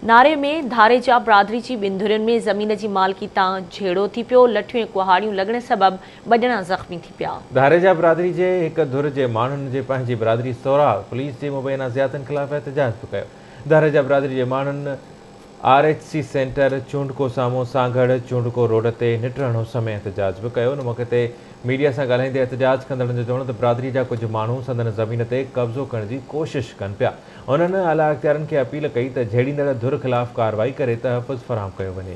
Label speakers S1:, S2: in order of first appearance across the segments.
S1: ناري ۾ ڌاريجا برادري جي ٻن ڌرين ۾ زمين جي مالڪي تان جهيڙو ٿي پيو، لٺيون ۽ ڪهاڙيون لڳڻ سبب ٻه ڄڻا زخمي ٿي پيا.
S2: ڌاريجا برادري جي هڪ ڌر جي ماڻهن جي پنهنجي برادري سهرا پوليس جي مبينا زيادتين خلاف احتجاج به ڪيو. ڌاريجا برادري جي ماڻهن R H C centre Chondko سامهون سانگهڙ چونڊڪو روڊ تي نٽهڻ اس ۾ احتجاج به ڪيو. ان موقعي تي ميڊيا سان ڳالهائيندي احتجاج ڪندڙن جو چوڻ هو ته برادري جا ڪجهه ماڻهو سندن زمين تي قبضو ڪرڻ جي ڪوشش ڪن پيا. هنن اعليٰ اختيارين کي اپيل ڪئي ته جهيڙيندڙ ڌر خلاف ڪارروائي ڪري تحفظ فراهم ڪيو وڃي.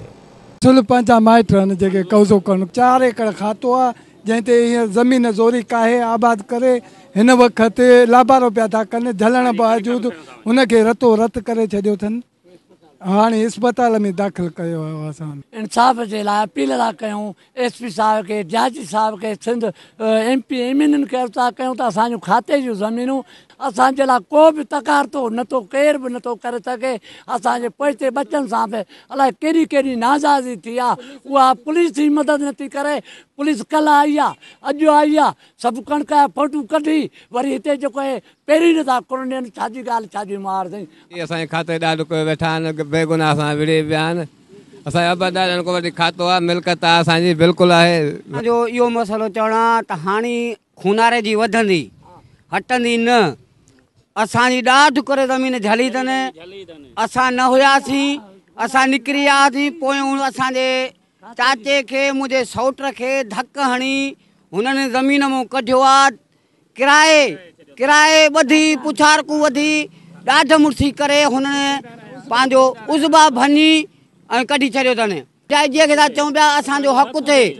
S3: اصل پنهنجا مائٽ آهن جيڪي قبضو ڪن. 4 ايڪڙ کاتو آهي جنهن تي هينئر زمين زوري ڪاهي آباد ڪري هن وقت لابارو پيا ٿا ڪن جهلڻ باوجود هن کي رتو رت ڪري ڇڏيو اٿن. هاڻي اسپتال ۾ داخل ڪيو آهي اسان.
S4: انصاف جي لاء اپيل ٿا ڪيون ايس پي صاحب کي ڊي I جي صاحب کي Sindh M P M N N کي عرض ٿا ڪيون ته اسان جون کاتي جون زمينون اسان جي لاء ڪو به تڪارتو نه ٿو ڪير به نه ٿو ڪري سگهي اسان جي پوئتي ٻچن سان به الائي ڪيڏي ڪيڏي ناجائزي ٿي آ اها پوليس ئي مدد نه ٿي ڪري پوليس ڪلهه آئي آ اڄ آئي آ سڀ ڪڻڪ جا فوٽو ڪڍي وري هتي جيڪو اهي پيري نه ٿا ڪرڻ ڏين ڇا جي ڳالهه ڇا جي مار سائين.
S5: هي اسان جي کاتي ڏاڍ ڪيو ويٺا آهن بيگناهه سان وڙهي پيا آهن اسان جي ابا ڏاڏن کان وٺي کاتو آهي ملڪيت آهي اسان جي بلڪل آهي.
S6: اسان جو اهو مسئلو چوڻ آ ته هاڻي خوناري جي وڌندي هٽندي نه اسان جي ڏاڍ ڪري زمين جهلي اٿن اسان نه هياسين اسان نڪري آياسين پويون اسان جي چاچي کي منهنجي سئوٽ کي ڌڪ هڻي هنن زمين مون ڪڍيو آ ڪرائي ڪرائي ٻڌي پڇارڪون وڌي ڏاڍ مڙسي ڪري هنن پنهنجو عضبا ڀڃي ۽ ڪڍي ڇڏيو اٿن. ڊي I جي کي ٿا چئون پيا اسان جو حق ٿئي.